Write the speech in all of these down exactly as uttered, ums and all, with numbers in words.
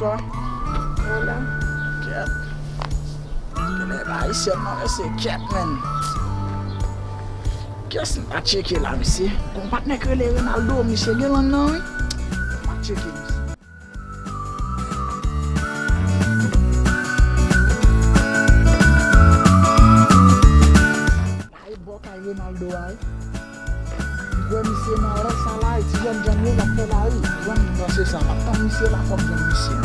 Bonswa. Hola. Kèt. Genlè pa ayisyen nan, men se kèt, menn. Kiyès m pa tcheke la, mesye? Gon patnè k rele Renaldo, misye gen lang nan, wi. M pa tcheke, mesye. Ay, bò kay Renaldo a, wi. M kwè misye nan rès a la, e ti jènjan yo, l ap fè lari. Jwenn m nan se sa, m ap tann misye la, fò m jwenn misye.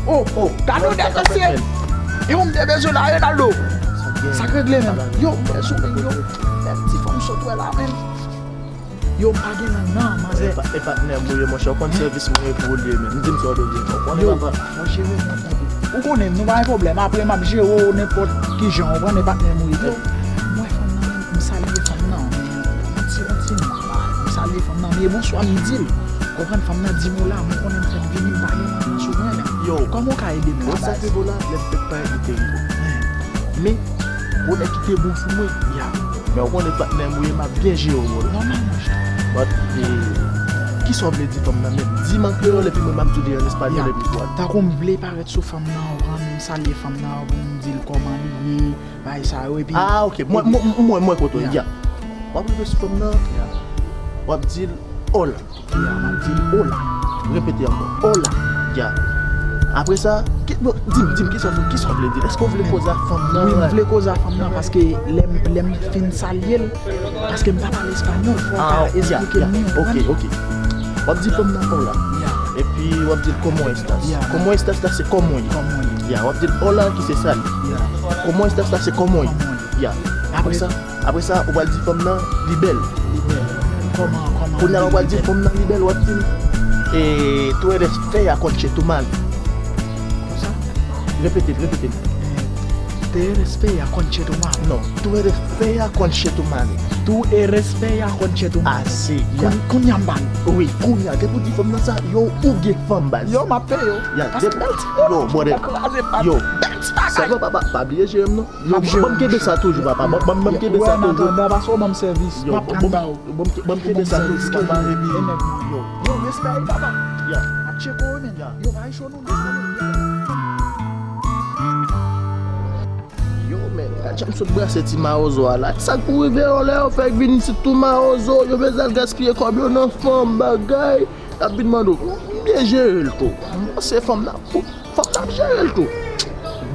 Oh, oh, gade yon nèg mesye. Yo, m te bezwen la, Renaldo. Sa k regle, menm? Yo, m bezwen, menm, yo. Menm ti fanm sot wè la, menm. Yo, m pa gen lang nan, manzè. E pa, e patnè m ou ye, monchè, ou konn sèvis mwen pou ou li ye, men. M di m sa w bezwen, ou konnen, papa. Yo, mwen jere mwen tankou. Ou konnen, nou pa gen pwoblèm. Apre, m ap jere w nenpòt ki jan, ou konprann, e patnè m ou ye. Yo, m wè fanm nan, men, m salye fanm nan, men, yon ti, yon ti nwa la, m salye fanm nan, men bonswa, m di l. Konprann, fanm nan di m ou la, mwen konnen m fèk vini, m pa gen lang nan sou mwen, men. Yo, kòman w ka ede m la, baz? Bon, sa k rive w la, lè m fèk parèt, li te rive w. Men, gon nèg ki te bon sou mwen. Ya. Men ou konnen patnè m ou ye, m ap byen jere w, bro. Nòmal, monchè. But, eh, kisa w vle di fanm nan menm? Di m an kreyòl, epi mwen, m ap di w li an espanyòl, epi vwala. Tankou m vle parèt sou fanm nan, ou konprann, m salye fanm nan, pou m di l kòman li ye, bagay sa yo, epi... Ah, ok. Mwen, mwen, mwen, mwen kote w ye. Ya. W ap rive sou fanm nan, w ap di l, hola. Ya, m ap di l hola. Repete ankò. Hola. Ya. Apre sa, ki, bon, di m, di m, kisa w, kisa w vle di l? Èske w vle koze a fanm nan? Wi, m vle koze a fanm nan, paske lè m, lè m fin salye l, paske m pa pale espanyòl, fò w ka esplike m li, ou konprann? Ah, ya, ya. Ok, ok. W ap di fanm nan hola. Ya. Epi w ap di l cómo estás. Ya. Cómo estás la se kòman w ye. Kòman w ye. Ya, w ap di l hola ki se salye. Ya. Cómo estás la se kòman w ye. Kòman w ye. Ya. Apre sa, apre sa, ou pral di fanm nan, li bèl. Li bèl. Kòman, kòman? Kounye a la, ou pral di fanm nan, li bèl, w ap di l, eh, tú eres fea, conchetumare. Konsa? Repete l, repete l. Eh, tú eres fea, conchetumare. Non, tú eres fea, conchetumare. Tú eres fea, conchetumare. Ase, ya. Kounye a m ba l. Wi, kounye a, depi w di fanm nan sa, yo, ou gen fanm, baz. Yo, m ap peye w. Ya, paske bèl ti yo, brother. Yo, sèlman pa, pa, pa bliye jere m, non. Yo, ban m kenbe sa toujou, papa. Ban, ban, ban m kenbe sa toujou. Wè, nan, nan, nan, paske w ban m sèvis. Yo, m ap pran ba w. Ban m, ban m kenbe sa toujou, papa. Epi, yo, yo, respè, papa. Ya. Ap tcheke w, men. Ya. Yo, bay cho nou, non. Yo, men, gad jan m sot brase ti mawozo a la. Sa k pou rive yo lè yo fèk vin isit tou mawozo, yo bezwen al gaspiye kòb yo nan fanm bagay. Y ap vin mande w, m byen jere l tou. M panse fanm nan, fanm nan ap jere l tou.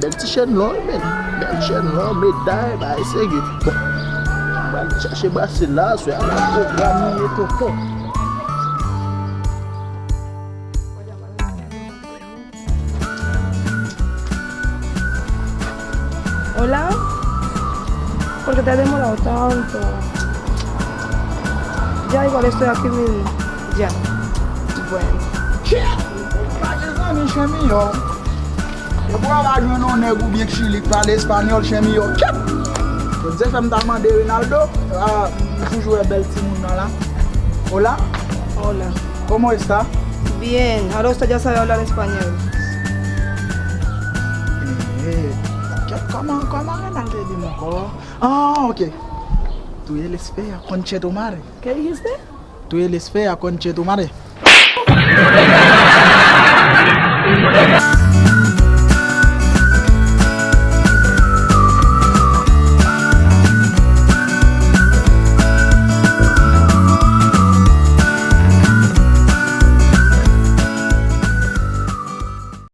Bèl ti chèn lò, wi, men. Bèl chèn lò, meday, bagay serye. Bon, m pral chache brase la, aswè a, la pwogram li ye tonton. Hola. ¿Por qué te ha demorado tanto? Ya igual estoy aquí mismo. Ya. Bueno. Shit! Pa gen zanmi, chèmi yo. Depi w pa jwenn yon nèg oubyen k chili k pale espanyòl, chèmi yo. Kèt! Bon, Dye fè m ta mande Renaldo, ah, m toujou wè bèl timoun nan la. Hola. Hola. ¿Cómo está? Bien, ahora usted ya sabe hablar español. Eh, kè-, kòman, kòman Renal te di m ankò? Ah, ok. Tú eres fea, conchetumare. ¿Qué dijiste? Tú eres fea, conchetumare.